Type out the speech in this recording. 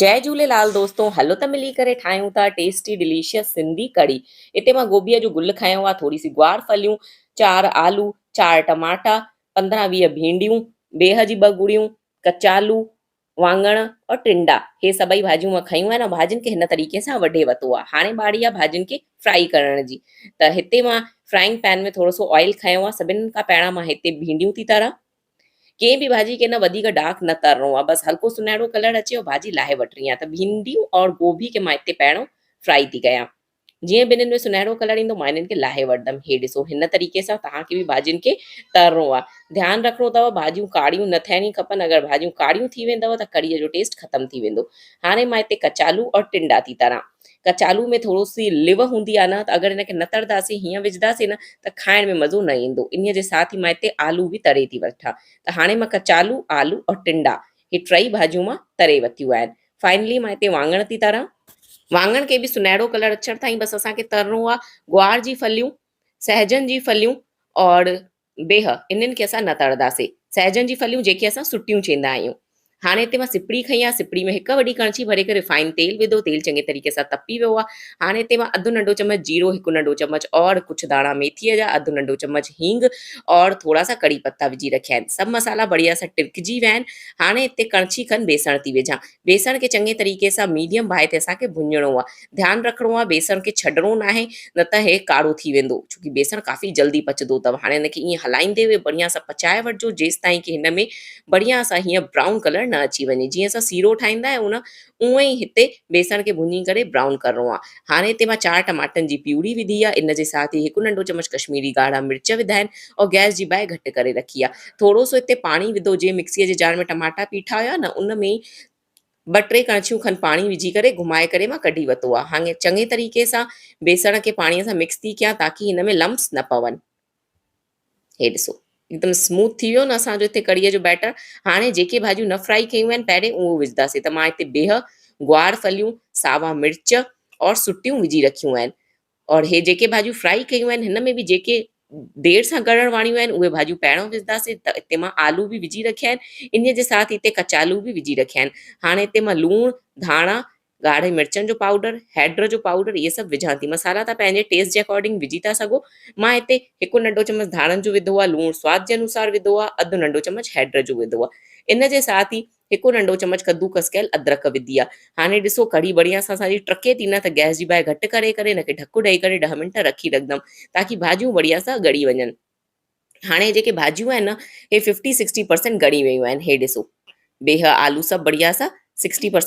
جئي جهوليلال دوستو هلو ته ملي ڪري ٺاهيون ٿا ٽيسٽي ڊليشس سنڌي ڪڙي هتي مان گوبيء جو گل کنيو آهي ٿوري سي گوار ڦليون چار آلو چار ٽماٽا 15 20 ڀينڊيون بيهه جي ٻه گڙيون ڪچالو واڱڻ اور ٽنڊا هي سڀئي ڀاڄيون مان کنيون آهن ۽ ڀاڄين کي هن طريقي سان وڍي ورتو آهي هاڻي ٻاڙي آهي ڀاڄين کي فرائي ڪرڻ جي ته هتي مان فرائنگ پين ۾ ٿورو سو آئل کنيو آهي سڀني کان پهريان مان هتي ڀينڊيون ٿي تران ڪنهن به ڀاڄي کي نه وڌيڪ ڊارڪ نه ترڻو آهي بس هلڪو سنهڙو ڪلر اچي ۽ ڀاڄي لاهي وٺڻي آهي ته ڀينڊيون اور گوڀي کي مان هتي پهريون فرائي ٿي ڪيان جيئن ٻنهين ۾ سنهڙو ڪلر ايندو مان انهن کي لاهي وٺندم هي ڏسو هن طريقي سان توهان کي به ڀاڄين کي ترڻو آهي ڌيان رکڻو اٿو ڀاڄيون ڪاڙيون نه ٿيڻي کپن اگر ڀاڄيون ڪاڙيون ٿي ويندو ته ڪڙهي جو ٽيسٽ ختم ٿي ويندو هاڻي مان هتي ڪچالو اور ٽنڊا ٿي تران ڪچالو ۾ ٿورو سي لو هوندي آهي نه ته اگر هن کي نه ترنداسين هيئن وجهنداسين نه ته کائڻ ۾ مزو نه ايندو انهي جي ساٿ ئي مان هتي آلو به تري ٿي وٺان ته هاڻي مان ڪچالو آلو اور ٽنڊا هي ٽئي ڀاڄيون مان تري ورتيون آهن فائنلي مان هتي واڱڻ ٿي تران واڱڻ کي به سنهڙو ڪلر اچڻ تائين بس اسان کي ترڻو آهي گوار جي ڦليون سهجن جي ڦليون اور بيهه، انهن کي اسان نه تڙنداسين. سهجن جي ڦليون جيڪي اسان سٽيون چئيندا آهيون. هاڻي هتي مان سپڙي کنئي آهي، سپڙي ۾ هڪ وڏي ڪڻڇي ڀري ڪري ريفائن تيل وڌو، تيل چڱي طريقي سان تپي ويو آهي. هاڻي هتي مان اڌ ننڍو چمچ جيرو، هڪ ننڍو چمچ اور ڪجهه داڻا ميٿيء جا، اڌ ننڍو چمچ هينگ اور ٿورا سا ڪڙي پتا وجهي رکيا آهن. سڀ مصالحا بڙهيا سان ٽرڪجي ويا آهن. هاڻي هتي ڪڻڇي کن بيسڻ ٿي وجهان. بيسڻ کي چڱي طريقي سان ميڊيم باهه تي اسان کي ڀڃڻو آهي. ڌيان رکڻو آهي بيسڻ کي ڇڏڻو ناهي نه ته هي ڪاڙو ٿي ويندو ڇو ڪي بيسڻ ڪافي جلدي پچندو اٿو. هاڻي هن کي ائين هلائيندي هوئي بڙهيا سان پچائي وٺجو جيستائين ڪي هن ۾ بڙهيا سان هيئن برائون ڪلر نه اچي وڃي. جيئن اسان سيرو ٺاهيندا آهيون نه اونئن ئي هتي بيسڻ کي ڀڃي ڪري برائون ڪرڻو آهي. هاڻي هتي مان چار ٽماٽن جي پيوري وڌي آهي ان جي ساٿ ئي هڪ ننڍو چمچ ڪشميري ڳاڙها مرچ وڌا آهن اور گئس جي باهه گهٽ ڪري رکي آهي. ٿورو سو هتي پاڻي وڌو جنهن مڪسيء جي جار ۾ ٽماٽا پيٺا هيا نه ان ۾ ئي ٻه ٽي ڪڻڇيون کن پاڻي وجهي ڪري گهمائي ڪري مان ڪڍي ورتو آهي. هاڻي چڱي طريقي سان بيسڻ کي پاڻي سان مڪس ٿي ڪيان تاڪي هن ۾ لمس نه پون. هي ڏسو هڪدم اسموٿ ٿي ويو نه اسان جو هتي ڪڙهيء جو بيٽر. هاڻي جيڪي ڀاڄيون نه فرائي ڪيون آهن پهرين اهو وجهنداسين ته مان هتي بيهه، گوار ڦليون، ساوا مرچ اور سٽيون وجهي رکيون آهن. اور هي جيڪي ڀاڄيون فرائي ڪيون آهن هن ۾ به جيڪي دير سان ڳڙڻ واريون آهن اهي ڀاڄيون پهريون وجهنداسين ته هتي مان آلو به وجهي رکيا آهن انهي جي ساٿ هتي ڪچالو به وجهي رکيا آهن هاڻي هتي مان لوڻ ڌاڻا ڳاڙهي مرچن جو پائوڊر هيڊ جو پائوڊر اهي سڀ وجهان ٿي مصالحا تان پنهنجي ٽيسٽ جي اڪارڊنگ وجهي ٿا سگهو مان هتي هڪ ننڍو چمچ ڌاڻن جو وڌو آهي لوڻ سواد جي انوسار وڌو آهي اڌ ننڍو چمچ هيڊ جو وڌو آهي ان جي ساٿ ئي هڪ ننڍو چمچ ڪدوڪس ڪيل ادرڪ وڌي آ. هاڻي ڏسو ڪڙهي بڙهيا سان اسان جي ٽرڪي ٿي نه ته گئس جي باهه گهٽ ڪري ڪري هن کي ڍڪ ڏئي ڪري ڏهه منٽ رکي رکندم تاڪي ڀاڄيون بڙهيا سان ڳڙي وڃن. هاڻي جيڪي ڀاڄيون آهن نه هي ففٽي سڪسٽي پرسنٽ ڳڙي ويون آهن هي ڏسو بيهه آلو سڀ بڙهيا سان سڪسٽي پرسنٽ.